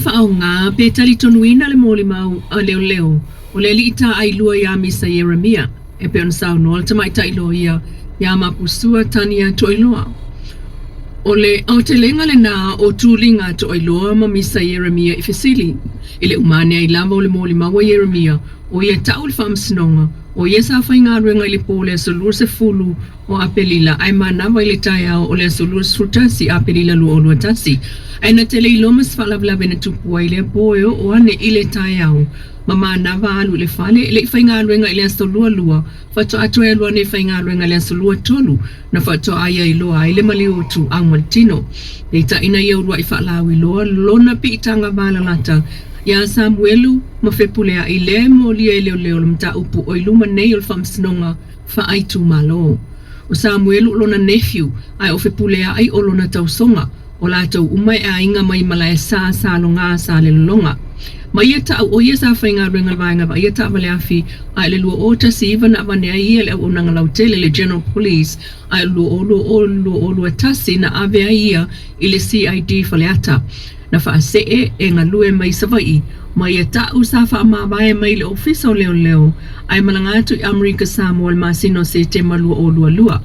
faaaoga pe talitonuina le molimau a leoleo o le alii taailua ia Misa Ieremia e pei ona saunoa le tamaitai loia ia Mapusua Tania Toailoa. O le aotelega lena o tuliga a Toailoa ma Misa Ieremia i fesili i le uma ane ai lava o le molimau a Ieremia o ia tau i le faamasinoga o ia sa faigaluega i le po o le aso 20 o Aperila ae manava i le taeao o le aso 21 Aperila 2021, ae na te le iloa ma se faalavelave na tupu ai lea po e oo ane i le taeao ma manava alu i le fale e le i faigaluega i le aso 22 faatoa toe alu ane e faigaluega i le aso 23 na faatoa ia iloa ai le maliu o Tuau ma le tino. Peitai na ia uluai faalauiloa lona piitaga valalata iā Samuelu ma Fepuleai lea e molia e leoleo le mataupu o i luma nei o le Faamasinoga Faaitumalo. O Samuelu o lona nephew, ae o Fepuleai o lona tausoga. O latou uma e aiga mai Malaesa, Saloga, Salelologa. Ma ia ta'u o ia sa faigaluega i le vaega vaaia taavale afi, a i le 2019 na avane ai ia i le auaunaga lautele le General Police, a i le 2020 2021 na ave ai ia i le CID Faleata. Na faasee e galue mai Savaii, ma ia ta'u sa faamavae mai le Ofisa o Leoleo ae malaga atu i Amerika Samoa i le masina o Setema 2022.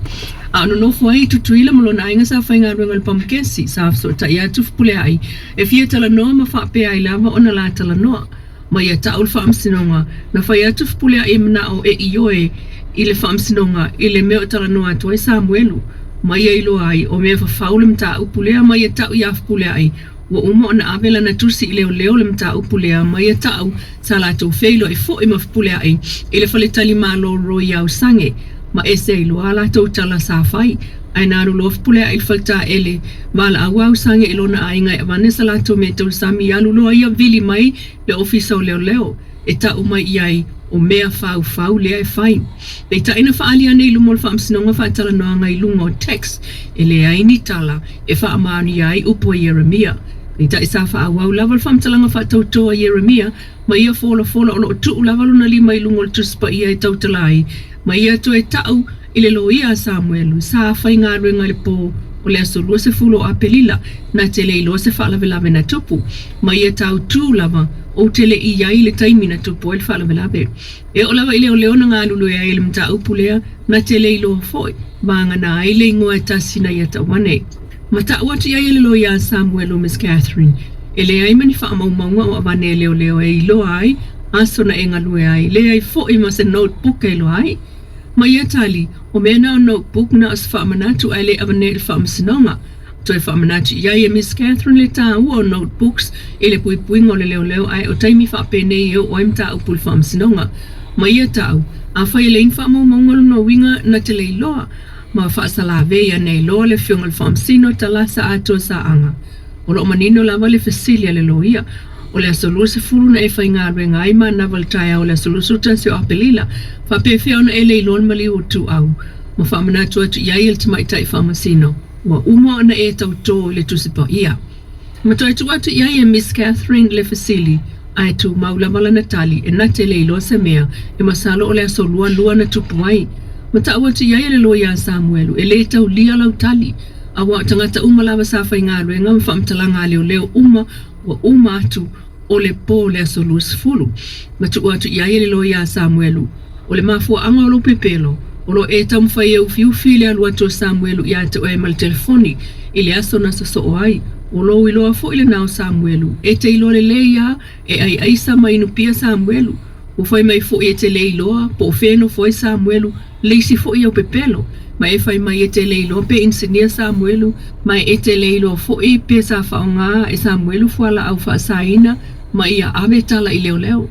A o nonofo ai i Tutuila ma lona aiga sa faigaluega i le pamukesi, sa fesootai atu Fepuleai e fia talanoa ma faapea ai lava ona la talanoa. Ma ia ta'u le faamasinoga, na fai atu Fepuleai e mana'o e ioe i le faamasinoga i le mea o talanoa atu ai Samuelu, ma ia iloa ai o mea fafau le mataupu lea ma ia ta'u iā Fepuleai ua uma ona ave lana tusi i leoleo le mataupu lea ma ia ta'u sa latou feiloai fo'i ma Fepuleai i le faletalimalo Royal Sange ma ese ai loa a latou tala sa fai. Ae na alu loa Fepuleai i le faletaele valaau a Usange i lona aiga e avane sa latou mea tausami alu loa ia vili mai le ofisa o leoleo e ta'u mai i ai o mea faufau lea e fai. Peitai na faaali ane i luma o le faamasinoga faatalanoaga i luga o text e leai ni tala e faamaonia ai upu a Ieremia. Peitai sa faaauau lava le faamatalaga faatautō a Ieremia ma ia folafola o lo o tuu lava lona lima i luga o le Tusi Paia e tautala ai ma ia toe ta'u i le loia a Samuelu sa faigaluega i le pō o le aso 20 o Aperila na te le iloa se faalavelave na tupu ma ia tautū lava ou te le i ai i le taimi na tupu ai le faalavelave. E oo lava i leoleo na galulue ai i le mataupu lea, na te le iloa foi, vagana ai le igoa e tasi na ia tau ane. Ma ta'u atu i ai e le loia a Samuelu Miss Catherine, e leai ma ni faamaumauga o avane e leoleo e iloa ai aso na e galue ai, leai foi ma se notebook e iloa ai. Ma ia tali, o mea na o notebook na o se faamanatu ae le avane i le faamasinoga. Toe faamanatu i ai e Miss Catherine le tāua o notebooks i le puipuiga o le leoleo ae o taimi faapenei e oo ai mataupu i le faamasinoga. Ma ia ta'u, afai e leai ni faamaumauga o lona uiga na te le iloa ma faasalavei ane ai loa le afioga i le Faamasino Talasa Atoa Saaga. O lo o manino lava le fesili a le loia, o le aso 20 na e faigaluega ai manava i le taeao o le aso 21 o Aperila, faapefea ona e le iloa le maliu o Tuau? Ma faamanatu atu i ai e le tamaitai faamasino, ua uma ona e tautō i le Tusi Paia. Ma toe tuu atu i ai e Miss Catherine le fesili, ae tumau lava lana tali e na te le iloa se mea e masalo o le aso lualua na tupu ai. Ma ta'u atu i ai e le loia a Samuelu, e lē taulia lau tali, auā o tagata uma lava sa faigaluega ma faamatalaga a leoleo uma ua uma atu o le pō le aso 20. Ma tuu atu i ai e le loia a Samuelu, O le mafuaaga o lou pepelo, o lo o e taumafai e ufiufi i le alu atu o Samuelu iā te oe ma le telefoni i le aso na sosoo ai. O lou iloa foi lena o Samuelu, e te iloa lelei a e aiaisa ma inupia Samuelu. Ua fai mai foi e te le iloa po o fea e nofo ai Samuelu, le isi foi au pepelo. Ma e fai mai e te le iloa pe inisinia Samuelu, ma e te le iloa foi pe sa faaaoga e Samuelu fualaau faasaina ma ia ave tala i leoleo.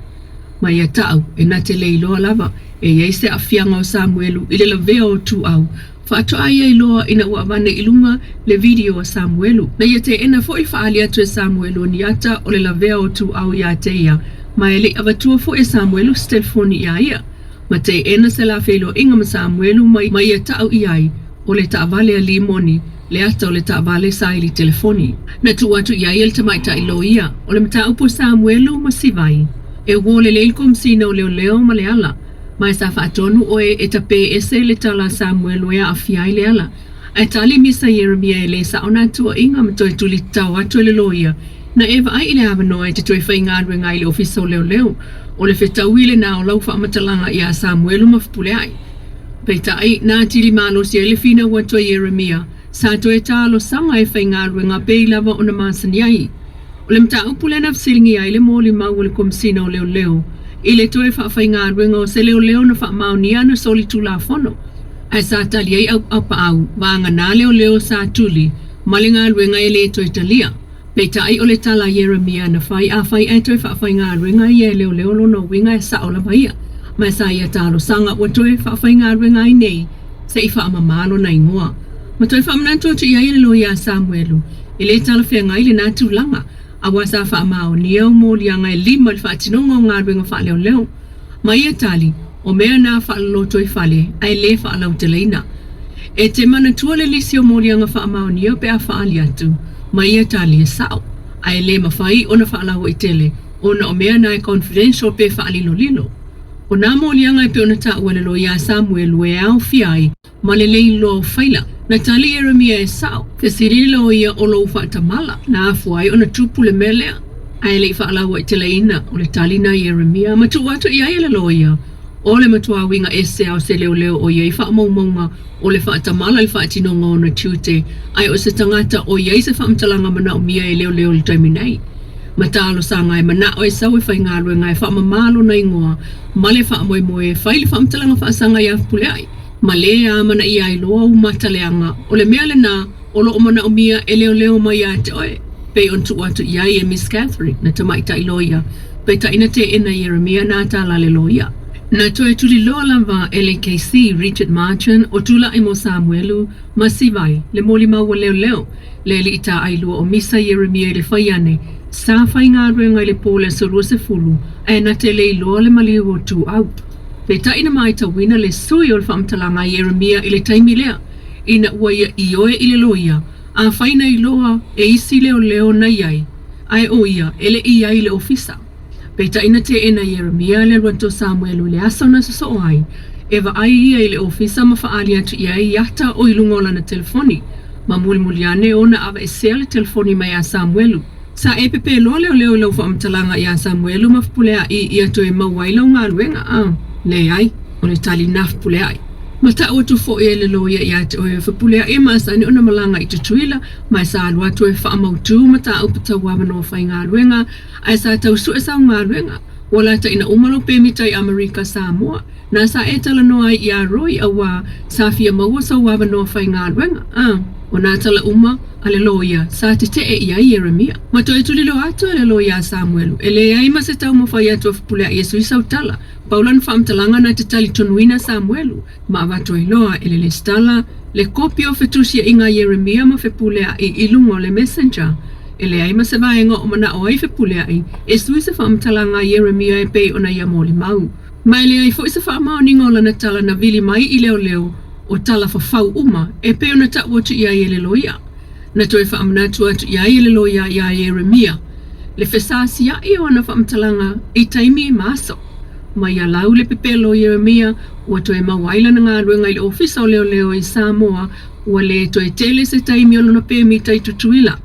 Ma ia ta'u, e na te le iloa lava, e i ai se aafiaga o Samuelu i le lavea o Tuau, faatoa ia iloa ina ua avane i luga le video a Samuelu. Na ia teena foi le faaali atu e Samuelu o ni ata o le lavea o Tuau iā te ia, ma e le i avatua foi e Samuelu se telefoni iā ia. Ma teena se la feiloaiga ma Samuelu ma ia ta'u i ai, o le taavale a Limoni, le ata o le taavale sa i le telefoni. Na tuu atu i ai e le tamaitai loia o le mataupu a Samuelu ma Sivai, e uō lelei le Komesina o Leoleo ma Leala, ma e sa faatonu oe e tapē ese le tala a Samuelu e aafia ai Leala. Ae tali Misa Ieremia e lē sao nā tuuaiga ma toe tulitao atu e le loia. Na e vaai i le avanoa e te toe faigaluega ai i le Ofisa o Leoleo, o le fetaui lena o lau faamatalaga iā Samuelu ma Fepuleai. Peitai, na atili malosi ai le finau atu a Ieremia, sa toe talosaga e faigaluega pei lava ona masani ai. O le mataupu lea na fesiligia ai le molimau a le Komesina o Leoleo i le toe faafaigaluega o se leoleo na faamaonia ana solitulafono, ae sa tali ai aupaau vagana leoleo sa tuli ma le galuega e le toe talia. Peitai o le tala a Ieremia na fai, afai ae toe faafaigaluega ia e leoleo lona uiga e sao lava ia, ma e sa ia talosaga ua toe faafaigaluega ai nei se i faamama lona igoa. Ma toe faamanatu atu i ai e le loia a Samuelu, e le talafeagai lena tulaga, aua sa faamaonia o moliaga e lima i le faatinoga o galuega faaleoleo. Ma ia tali, o mea na faalolotoifale ae le faalauteleina. E te manatua le lisi o moliaga faamaonia pe a faaali atu, ma ia tali e sao, ae le mafai ona faalauaitele ona o mea na e confidential pe faalilolilo. O nā moliaga e pei ona taua e le loia a Samuelu e aofia ai ma le leiloa o faila. Na tali Ieremia e sao, fesili loia o lou faatamala, na afua ai ona tupu le mea lea. Ae le i faalauaiteleina o le tali na Ieremia ma tuu atu i ai e le loia, o le matua uiga ese a o se leoleo o i ai faamaumauga o le faatamala i le faatinoga o ona tiute, ae o se tagata o i ai se faamatalaga manaomia e leoleo i le taimi nei. Ma talosaga e manao e sau e faigaluega e faamama lona igoa ma le faamoemoe e fai le faamatalaga faasaga iā Fepuleai ma lē amanaia ai loa ou mata leaga o le mea lenā o lo o manaomia e leoleo mai iā te oe, pei ona tuu atu i ai e Miss Catherine na tamaitai loia, peitai na teena Ieremia nā tala le loia. Na toe tuliloa lava e le KC Richard Marchant o tulaʻi mo Samuelu ma Sivai le molimau a leoleo le alii tāailua o Misa Ieremia i le fai ane, sa faigaluega i le po o le aso 20 ae na te le iloa le maliu o Tuuau. Peitai na maitauina le sui o le faamatalaga a Ieremia i le taimi lea, ina ua ia ioe i le loia, afai na iloa e isi leoleo na i ai, ae o ia e le i i ai i le ofisa. Peitai na teena Ieremia le alu atu o Samuelu i le aso na sosoo ai, e vaai ia i le ofisa ma faaali atu i ai i ata o i luga o lana telefoni, ma mulimuli ane ona aveesea le telefoni mai a Samuelu. Sa e pepe loa leoleo i lau faamatalaga iā Samuelu ma Fepuleai ia toe maua ai lau galuega, a? Leai, o le tali na Fepuleai. Ma tau atu foi e le loia iā te oe o Fepuleai e masani ona malaga i Tutuila ma e sa alu atu e faamautū mataupu tau avanoa faigaluega ae sa tau sue sau galuega. Ua lataina uma lou pemita i Amerika Samoa. Na sa e talanoa ai iā Roy auā sa fia maua sou avanoa faigaluega, a? O nā tala uma a le loia sa tetee i ai Ieremia. Ma toe tuliloa atu e le loia a Samuelu, e leai ma se taumafai atu a Fepuleai e sui sau tala. Pau lana faamatalaga na te talitonuina Samuelu, ma avatu ai loa e le lesitala le kopi o fetusiaiga a Ieremia ma Fepuleai i luga o le Messenger. E leai ma se vaega o manao ai Fepuleai e sui se faamatalaga a Ieremia e pei ona ia molimau. Ma e leai foi se faamaoniga o lana tala na vili mai i leoleo o tala fafau uma e pei ona tau atu i ai e le loia. Na toe faamanatu atu i ai e le loia iā Ieremia le fesasiaʻi o ana faamatalaga i taimi ma aso. Ma ia lau le pepelo o Ieremia ua toe maua ai lana galuega i le Ofisa o Leoleo i Samoa, ua le toe tele se taimi o lona pemita i Tutuila.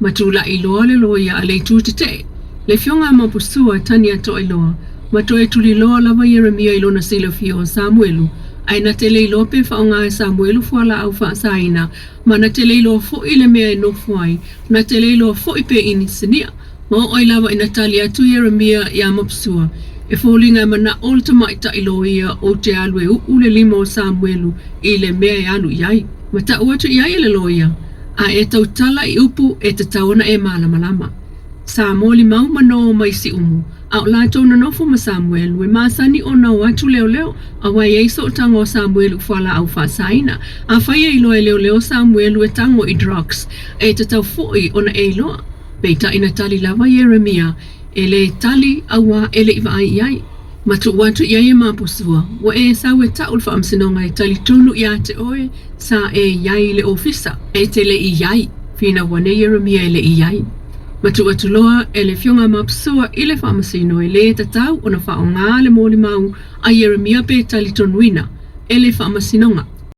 Ma tulaʻi loa le loia a le itu tetee, le Afioga a Mapusua Tania Toailoa, ma toe tuliloa lava Ieremia i lona silafia o Samuelu, ae na te le iloa pe faaaoga e Samuelu fualaau faasaina, ma na te le iloa foi le mea e nofo ai, na te le iloa foi pe inisinia. Ma oo ai lava ina tali atu Ieremia iā Mapusua, E foliga e manaʻo le tamaitai loia ou te alu e uʻu le lima o Samuelu i le mea e alu i ai. Ma tau atu i ai e le loia, A e tautala i upu e tatau ona e malamalama. Sa molimau ma nō mai Siumu, a o lātou nonofo ma Samuelu, e masani ona o atu leoleo, aua e i ai sootaga o Samuelu i fualaau faasaina. Afai e iloa e leoleo Samuelu e tago i drugs, e tatau foi ona e iloa. Peitai na tali lava Ieremia, E lē tali, auā e le i vaai i ai. Ma tuu atu i ai e Mapusua, ua e sau e taʻu le faamasinoga e talitonu iā te oe, sa e i ai i le ofisa, e te le i ai. Finau ane Ieremia e le i ai. Ma tuu atu loa e le Afioga a Mapusua i le faamasino e lē tatau ona faaaoga le molimau a Ieremia pe talitonuina e le faamasinoga.